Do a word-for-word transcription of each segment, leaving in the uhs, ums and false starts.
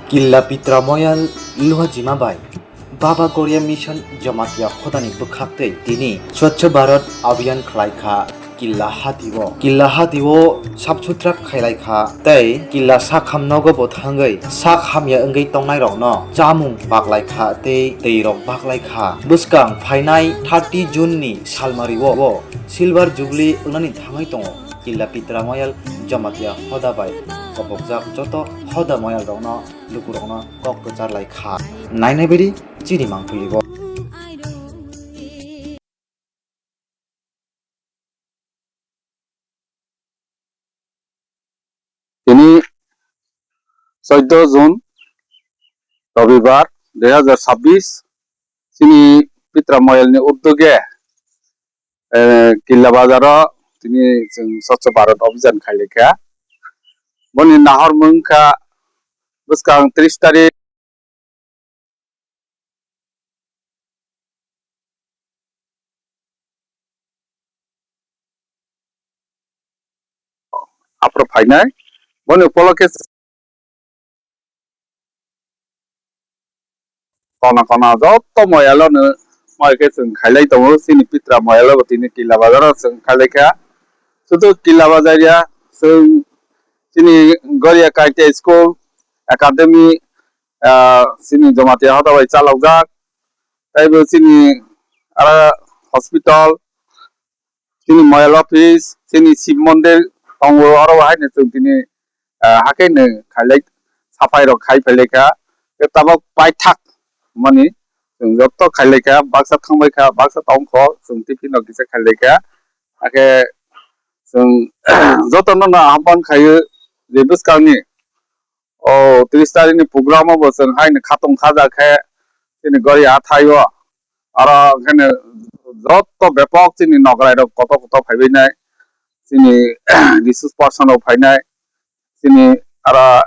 Killa Pitra Moyal Luhajima bai Baba Goria Mission Jamatia Hodani bwkhaktwi tini Swachh Bharat Abhiyan khlaikha. Killa hatio, Killa hatio sap sutra khailaikha tei Killa sakham nogo bo thangwi sak hamya wngwi tongnairokno chamung baklaikha tei twi rok baklaikha. Bwskang phainai thirty June ni salmario o Silver Jubilee wngnani thangwi tongo. Killa Pitra Moyal Jamatia Hoda bai kopokjak joto Hoda Moyal rokno lukurokno kok kwchar lai kha. Nainai bidi chini mangpili bo. Tini chwddo June, Robibar, dui hazar chabbish, chini Pitra Moyalni uddoge, eh, Killa Bazaro tini chwng Swachh Bharat Abhijan khailaikha. Boni nahormung wngkha bwskang tris tarik. Aphuru phainai. Boni upolokhe kona kona joto moyalono moi khe chwng khailai tongo. Chini Pitra moyalo bo tini Killa Bazaro chwng khailaikha. Sudu Killa Bazar ya, chwng chini Goria Kaita School Academy, ah, chini Jamatia Hoda bai chalokjak. Taibo chini aro hospital, chini moyal office, chini Shiv mondir tongo, oro bo haino chwng tini, ah, hakhe no khailai saphai rok khai phailaikha. Tei tabok paithak mani chwng joto khailaikha, baksa thangbaikha, baksa tongkho, chwng tiffin rok kisa khailaikha. Hakhe chwng jotono no ahwan khaio je bwskangni o tris tarikni program o bo chwng haino khatong khaja khe chini gori hathai o, aro haino joto bepok chini nograi rok kotor kotor phaibainai, chini resource person rok phainai, chini aro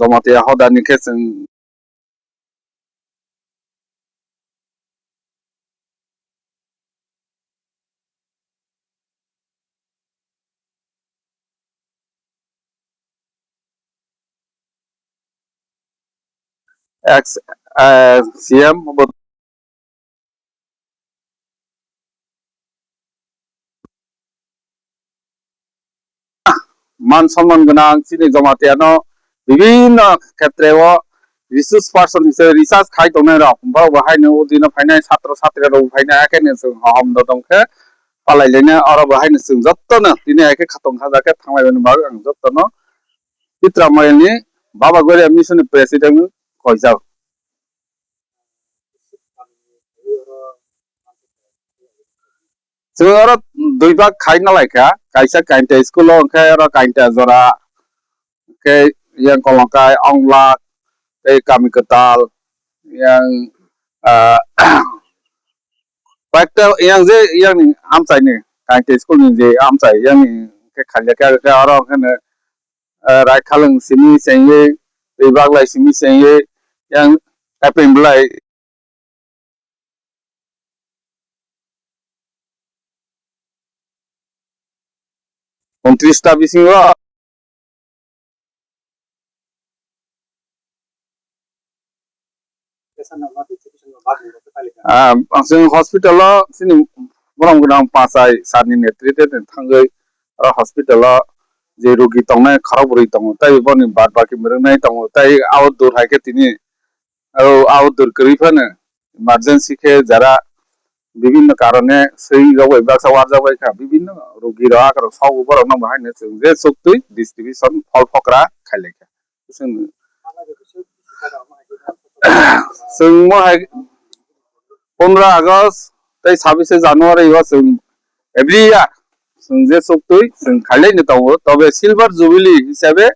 Jamatia Hodani khe chwng Ex, eh, C M bo man somman gwnang chini Jamatia no bibinno khetre o resource person hisab research khai tongnai rok borok bo haino o dino phainai satro satri rok phainai hakhe no chwng hohom dodom khe palai lainai oro bo haino chwng jotono tini hakhe khatong khaja khe thanglai mani bagwi ang jotono Pitra Moyalni Baba Goria Mission ni president koijak. Chwng oro dui bak khai nalaikha, kaisa Kainta school o, hwnkhe oro Kainta jora, hwnkhe yang Kolongkai, Onglak, tei Kami Kwtal, yang, ah, koyekta yang je yang ni amchai ni, Kainta school ni je amchai yang ni khe khailakha, hwnkhe oro hwnkhe no, ah, Raikhalwng simi chengwi, tei Baglai simi chengwi, yang Kaping Belai. Untris ta bisingo. Ah, chwng hospital o chini borom gwnang Pachai sir ni netrite thangwi oro hospital o je rogi tongnai khorok bwrwi tongo, tei boni bad baki mwrwngnai tongo, tei outdoor hai khe tini, o outdoor kwrwi phano emergency khe jara bibinno karone swi rok bai baksa warjak bai kha, bibinno rogi rok akhorok sogo, borok no bo haino chwng je chuktwi distribution phol phokra khailai kha. Chwng, chwng mo hai pondro August tei sabise January o chwng every year chwng je chuktwi chwng khailai no tongo, tobe silver jubilee hisabe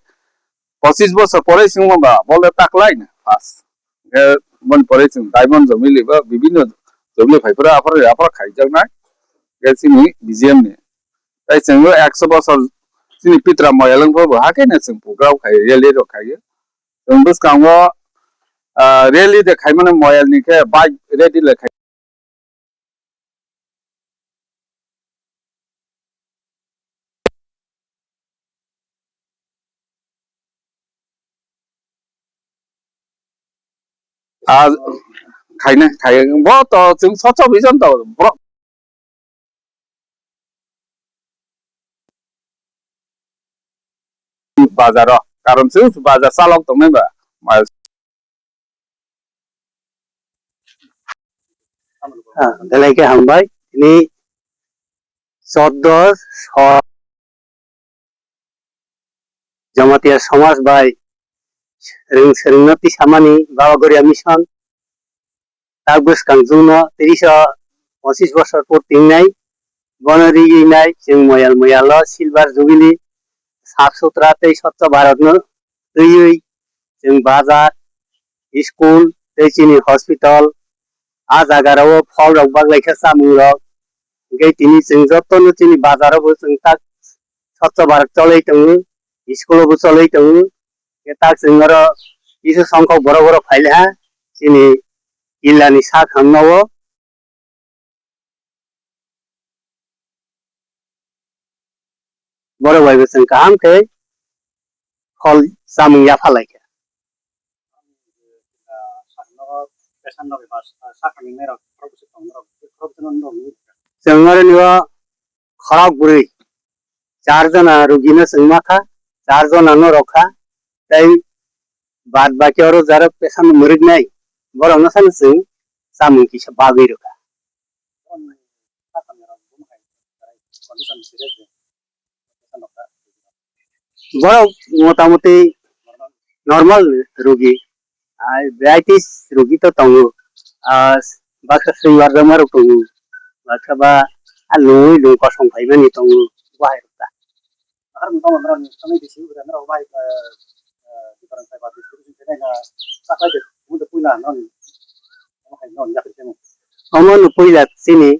pochis bosor pore chwng ba bole taklai no first. Hwnkhe boni pore chwng diamond jubilee ba bibinno jubilee phai phuru aphuru aphuru khaijaknai. Hwnkhe chini B G M ni. Tai chwng o ekso bosor chini Pitra Moyal wng pho bo hakhe no chwng program khai rally rok khai. Chwng bwskango, ah, rally de khai mano Moyal ni khe bike rally le khai. Ah, khaina, khai, bo to chwng socho bijon to, bro. Bazar o, karon chwng bazar chalok tongnai ba. Ah, belai khe hambai. Tini choddo so Jamatia somaj bai rwng swrwngno tisamani Baba Goria Mission tak bwskang chwngno tris o pochis bosor pur tingnai, bono rigwi nai chwng moyal moyalo silver jubilee sap sutra tei Swachh Bharat no twiwi chwng bazar, school tei chini hospital, a jaga rao phol rok baglai kha, chamung rok. Hingke tini chwng jotono chini bazar o bo chwng tak Swachh Bharat choloi tongo, school o bo choloi tongo. Hingke tak chwng oro kisa songkhok borok borok phai le ha chini killa ni sak hamno o. Borok bai bo chwng kaham khe phol chamung yapha lai kha. Chwng oro ni o khorok bwrwi, char jona rugino chwng ma kha, char jona no rw kha, tei bad baki oro jaro patient no mwrwk nai, borok no sano chwng chamung kisa bagwi rw kha. Borok motamuti normal rugi, ai baitis rugi to tongo, ah, baksa swi warjakma rok tongo, baksa ba a lungwi lung kosong phaimani tongo, bo hai rok ta. Ahar mungkha mandrani samai bisi ugra nara obai, eh, eh, diparang sai ba distribution khe naina saklai de, mungde puila nang, omo hai non yakri khe mung. Omo no puila chini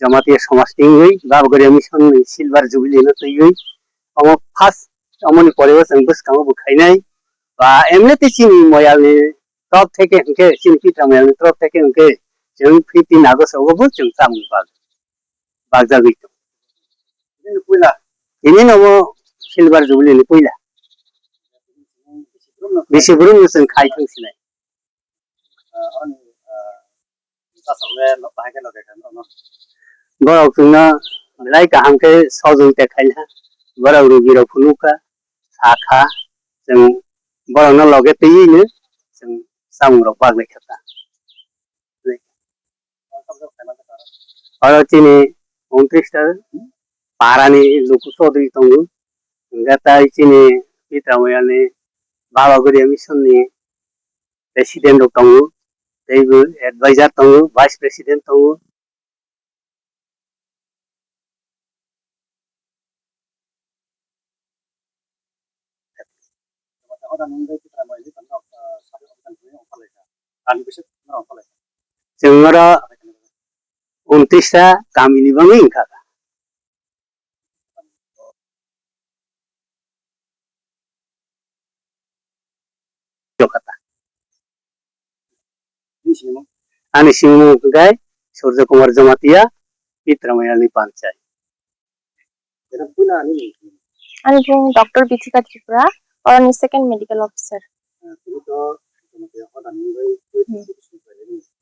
Jamatia somaj tingwi Baba Goria Mission ni silver jubilee no twiwi omo first omo ni pore o chwng bwskango bo khainai ba emne te chini moyal ni top theke hwnkhe chini pitra moyal ni top theke hwnkhe chwng fifteen August o bo chwng chamung bag bagjagwi tongo. Bini puila. Tini nomo silver jubilee ni puila. Bisi brum no chwng khai thang sinai. Borok chwngno belai kaham khe sojogita khaina. Borok rugi rok phunukha, sakha, chwng borokno loge twiwi no chwng chamung rok baglai kha ta. Oro chini untris ta para ni luku chodri tongo, hingkhe tai chini Pitra Moyal ni Baba Goria Mission ni president rok tongo, tei bo advisor tongo, vice president tongo. Chwng oro untris ta kamini bagwi wngkha. Ani simung hwnkhe Surjo Kumar Jamatia, Pitra Moyal ni panchayat. Ani bung Doctor Bithika Tripura, oroni second medical officer.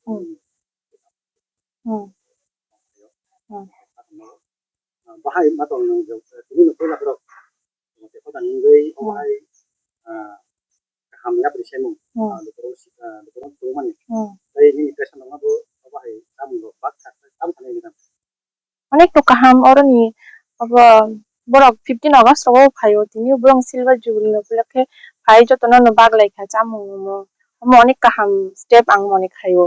Hmm. Hmm. Hmm. Bahai matol nang tini no puila borok hoda nungwi omo hai kaham yapri semung lukurok lukurok tongmani tei nini pesan rok no bo obo hai chamung rok bak sa tam thani nang. Onek to kaham oroni obo borok fifteen August rogo phaio tini borok silver jubilee no puila khe phai jotono no baglai kha chamung omo omo onek kaham step ang mone khaio.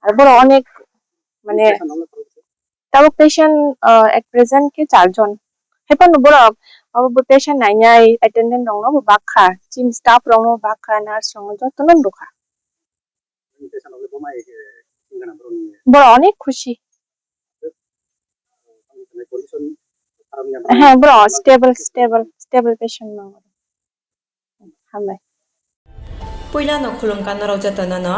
Ar borok onek mane tabuk patient at present khe char jon. Hai phano borok abo bo patient nainai attendant rok no bo bak kha, chini staff rok no bak kha, nurse rok no joto no rw kha. Borok onek khusi. Heh, borok stable, stable, stable patient no. Hambai. Puilano khulumkha norok jotono no.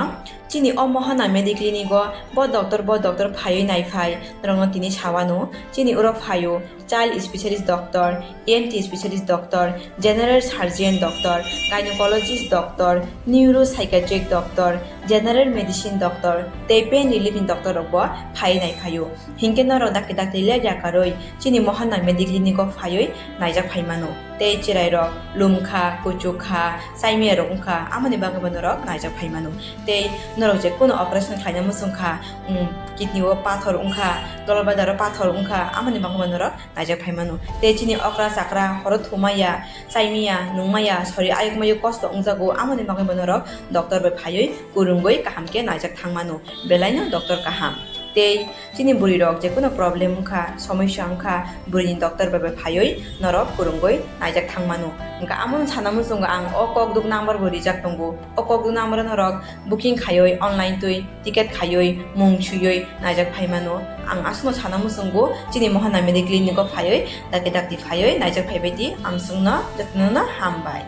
Chini o Mohana Mediclinic o bo doctor, bo doctor phaiwi naiphai, norokno tini sawano. Chini oro phaio child specialist doctor, E N T specialist doctor, general surgeon doctor, gynecologist doctor, neuropsychiatric doctor, general medicine doctor, tei pain relief ni doctor rok bo phaiwi naiphaio. Hinkhe norok dakti dakti ler yakarwi chini Mohana Mediclinic o phaiwi naijak phaimano. Tei chwrairok lumkha, kuchukha, chaimiyarok wngkha, amoni bagwibo norok naijak phaimano. Tei norok je kunu operation khlaina muchungkha, um, kidney o pathor wngkha, dolbadaro pathor wngkha, amoni bagwibo norok naijak phaimano. Tei chini okra chakra horo thumaya, chaimiya, nungmaya, sori ayukmayo kosto wngjago, amoni bagwibo norok doctor bai phaiwi kwrwngwi kaham khe naijak thangmano. Belaino doctor kaham. Tei chini bwrwirok jekunu problem wngkha, somosya wngkha, bwrwini doctor bai bai phaiwi norok kwrwngwi naijak thangmano. Wngkha amono sana muchungo ang o kokduk number bo rijak tongo. O kokduk number o norok booking khaiwi online twi ticket khaiwi mung suiwi naijak phaimano. Ang aswkno sana muchungo chini Mohana Mediclinic o phaiwi dakti dakti phaiwi naijak phaibaidi, amswkno jotono hambai.